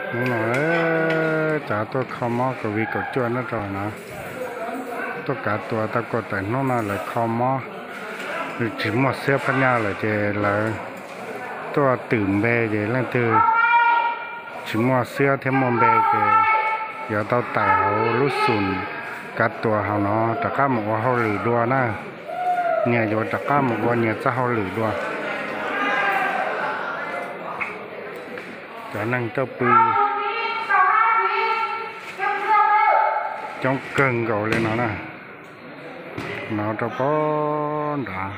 Hnub no cov tuaj kho mob COVID kaum cuaj nyob rau no, tuaj kav tua tau kaum tawm hnub no lawv kho mob, tsis muaj xiab phab nyaj lawm ces lawv tuaj twm npe ces leej twg tsis muaj xiab thiab muaj npe ces yuav tau tawm hauv lub xum kav tua hauv no rov qab mus ua hauj lwm dua na. Nyias yuav rov qab mus ua nyias txoj hauj lwm dua. Cov neeg tuaj pw coob kawg nkaus li no na. No rau pob nrad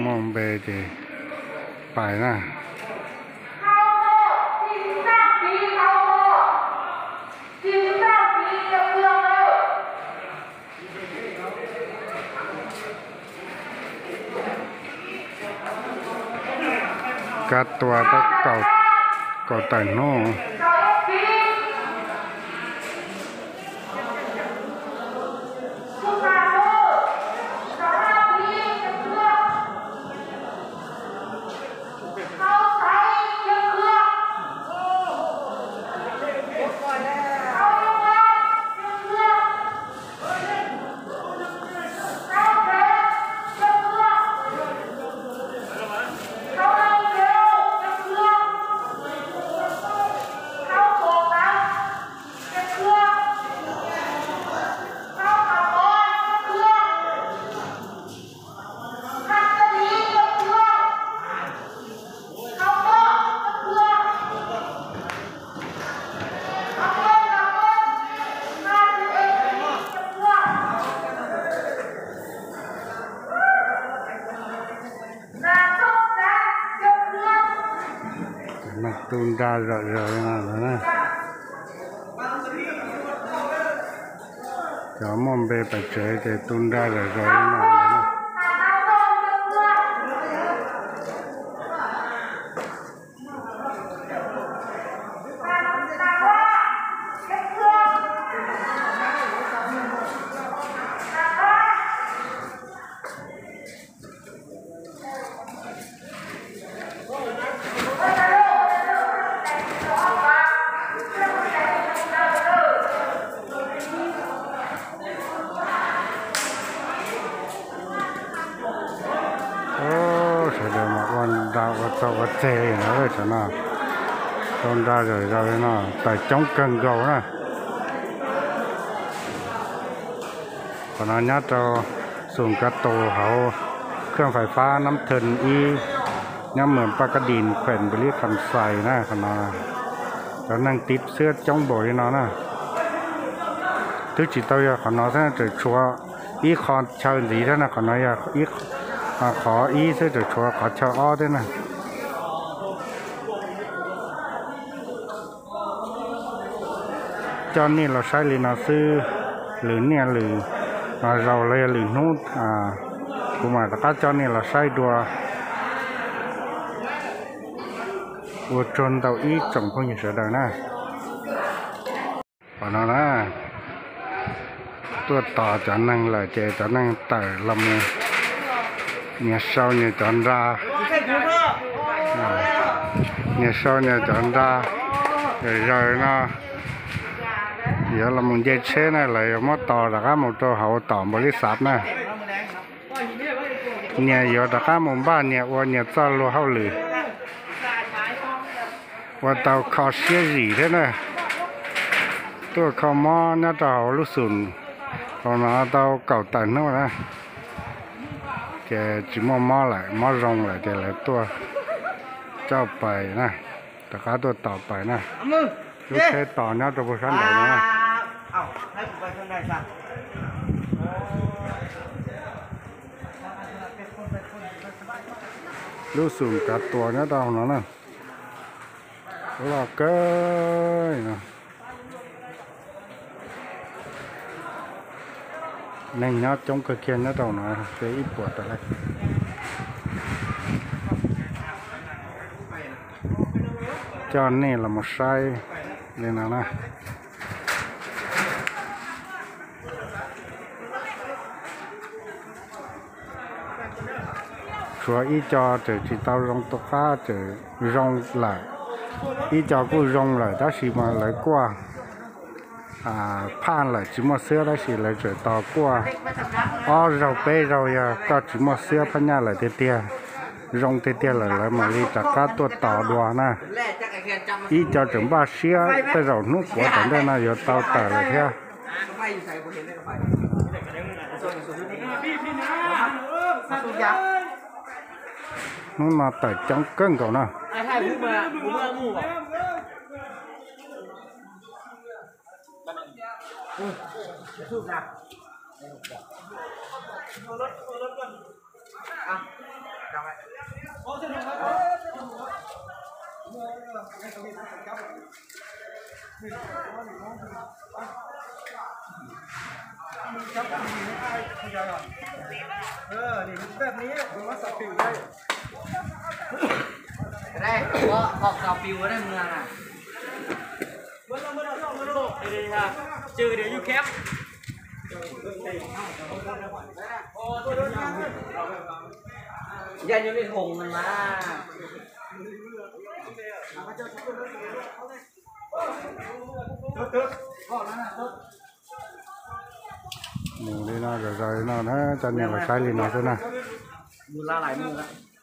muaj npe ces pais na. Kav tua tau kaum tawm hnub. Tu nra zom zaws no lawm na. Cov muaj npe pem tsev ces tu nra zom zaws li no lawm na. Sawv daws mas ua nra ua txog ua txeg li no, tam no tau nra zom zaws li no, tawm coob kawg nkaus na. Qhov no nyob rau xum kav tua hauv khwj fais fab Nab Thee ib, nyob moos Paj Kab Dis, khuem Npus Lis Kham Xais na. Qhov no cov neeg tiv xwab coob npaum li no na. Twb tsis tau yog qhov no xwb, tseem tshuav ib qho chaw ntxiv thiab na, qhov no yog ib qhov ib xwb, tseem tshuav qhov chaw ob thiab na. Coj nej los saib li no xwb, lwm niaj lwm zaus los yog lwm hnub kuv mam rov qab coj nej los saib dua. Ua tsaug ntau ib tsoom phooj ywg sawv daws na. Qhov no na, tuaj tos cov neeg lawm ces cov neeg tawm los mus nyias sau nyias cov nra, nyias sau nyias cov nra. Zaws no yuav los mus nce tsheb na, lawv yuav muab tos rov qab mus rau hauv tom npaum li xav na. Nyias yuav rov qab mus npaj nyias ua nyias txoj luag hauj lwm, ua tau kho siab zim thiab na. Tuaj kho mob nyob rau hauv lub xum hauv no tau kaum tawm hnub na, ces tsis muaj mob lawm, mob zoo lawm ces lawv tuaj coj pais na, rov qab tuaj tos pais na. Lub tsheb tos nyob rau puag sab nraud no na. Lub xum kav tua nyob rau no na, loj kawg no. Neeg nyob coob kawg kiag nyob rau no, ces ib puas tawm lawm. Coj nej los mus saib li no na. Tshuav ib co tseem tsis tau zoo, tus qab tseem zoo lawm, ib co kuj zoo lawm tab sis mas lawv kuaj phaj lawm tsis muaj xiab, tab sis lawv tseem tos kuaj ob zaug peb zaug, yog koj tsis muaj xiab phaj nyaj lawm tiag tiag, zoo tiag tiag lawm lawv mam li rov qab tuaj tos dua na. Ib co tseem npaj siab tej zaum hnub puav tom ntej no yuav tau tawm lawm thiab. Hnub no tawm coob kawg nkaus na. Mus li no, zom zaws li no na, cov niam lawv saib li no xwb na. Mus la lais mus.